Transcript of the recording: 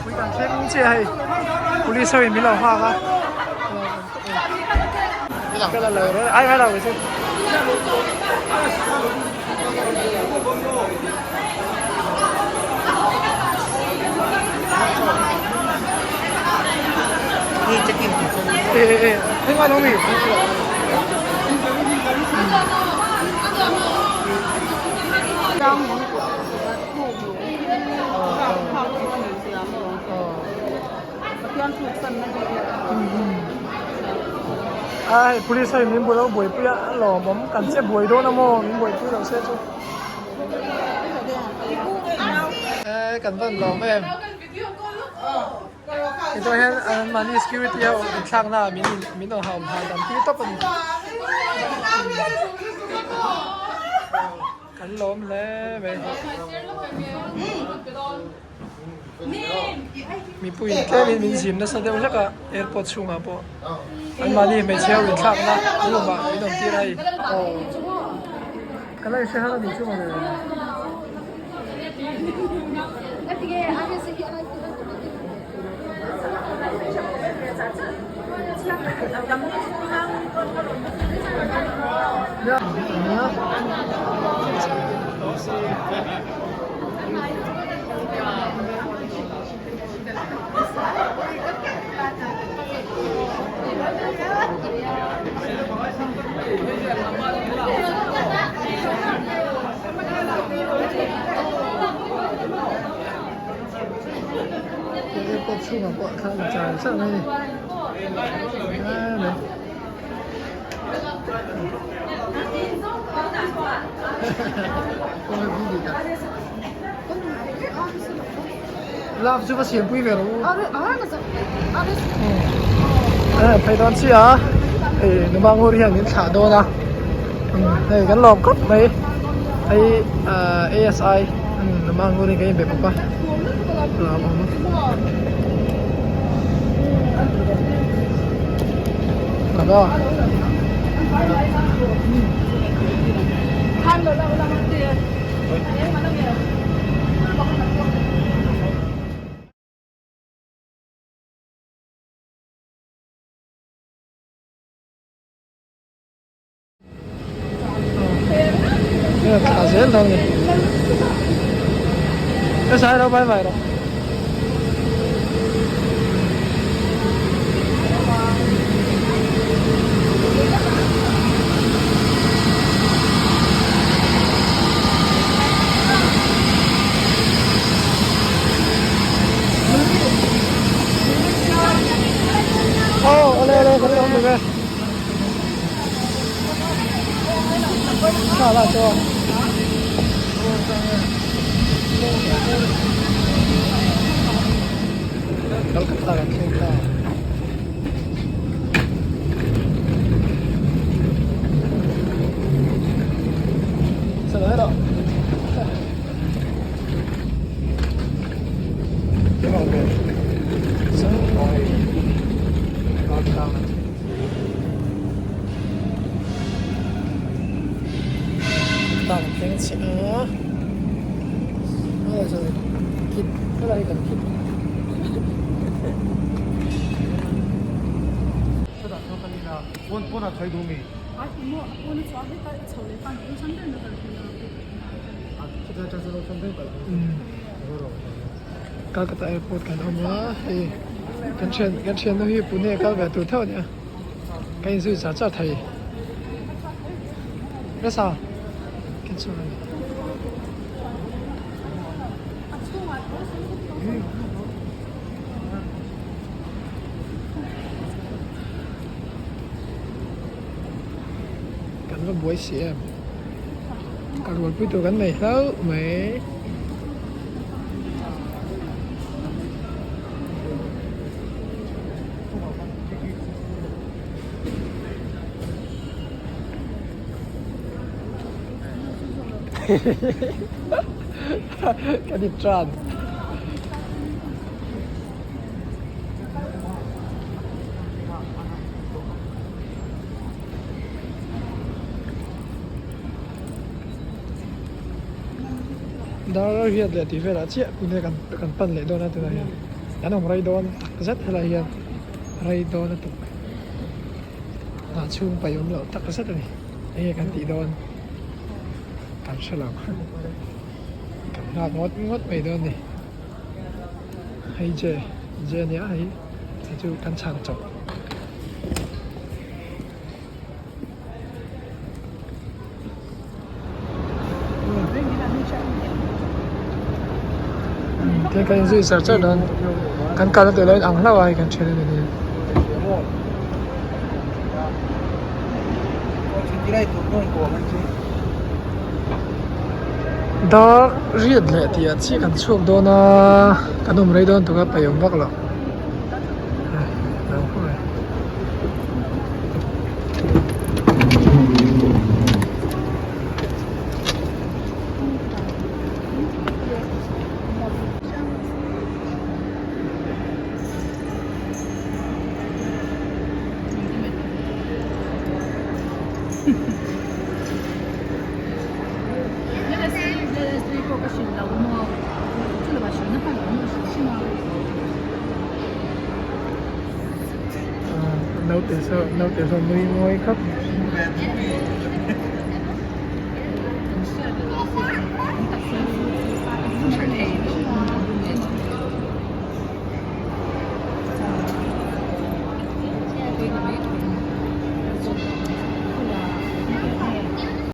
Pui kan thleng chiah hei police ho in min lo nghak a ka la lo ai ngai lo chu. Ê ê ê, thấy ngon không nhỉ? A hei police ho in min buai buaipui a a lawmawm kan che buai dawn a maw min buaipui lo se chu e kan van lawm em tichuan hian an mahni security ho inthlak na ah min min rawn hauh hahdam tir tawp a ni kan lawm hle mai. Mipui in tlemin min zim nasa deuh hlek a airport chhungah pawh anmahni hmeichhe ho inthlakna room ah min awm tir a hei aw ka la inhre har a nih chu mawle. Airport chhungah pawh thla la char char mai a ni aa Love chu va siam pui ve rawh u. Phei dawn chiah a, hei numa ngur hian min thlah dawn a, hei kan lawm khawp mai, hei ASI numa ngur hi kan inbe bawk a, lawmawm. Thla zel dawn ni. Ka sai lo bye bye rawh. Aw ole ole kan awm ve. Thla la chuan. Calcutta kan thleng ta. Calcutta kan thleng chiah a. Helai kan kit. Calcutta airport kan awm a hei kan thian kan thiannu hi Pune kal ve tur theuh a nia ka inzui char char thei nasa cancel a ni. Kan va buai si em ka rualpui tur kan nei hlauh mai. Kan in tan. Dar riat leh tih velah chiah pune kan kan pan leh dawn a tunah hian kan awm rei dawn tak zet helai hian rei dawn a tuk hnah chhung paih awm loh tak zet a ni enge kan tih dawn kan hre lo kan nghak ngawt ngawt mai dawn a ni hei je je a nia hei hei chu kan chhan chawp. Tin kan inzui char char dawn kan kalna tur lo in ang hlauh a hei kan then a ni dar riat leh tih ah chiah kan chhuak dawn a kan awm rei dawn tuk a paih awm vak lo. Naute saw naute saw nui mawi khawp.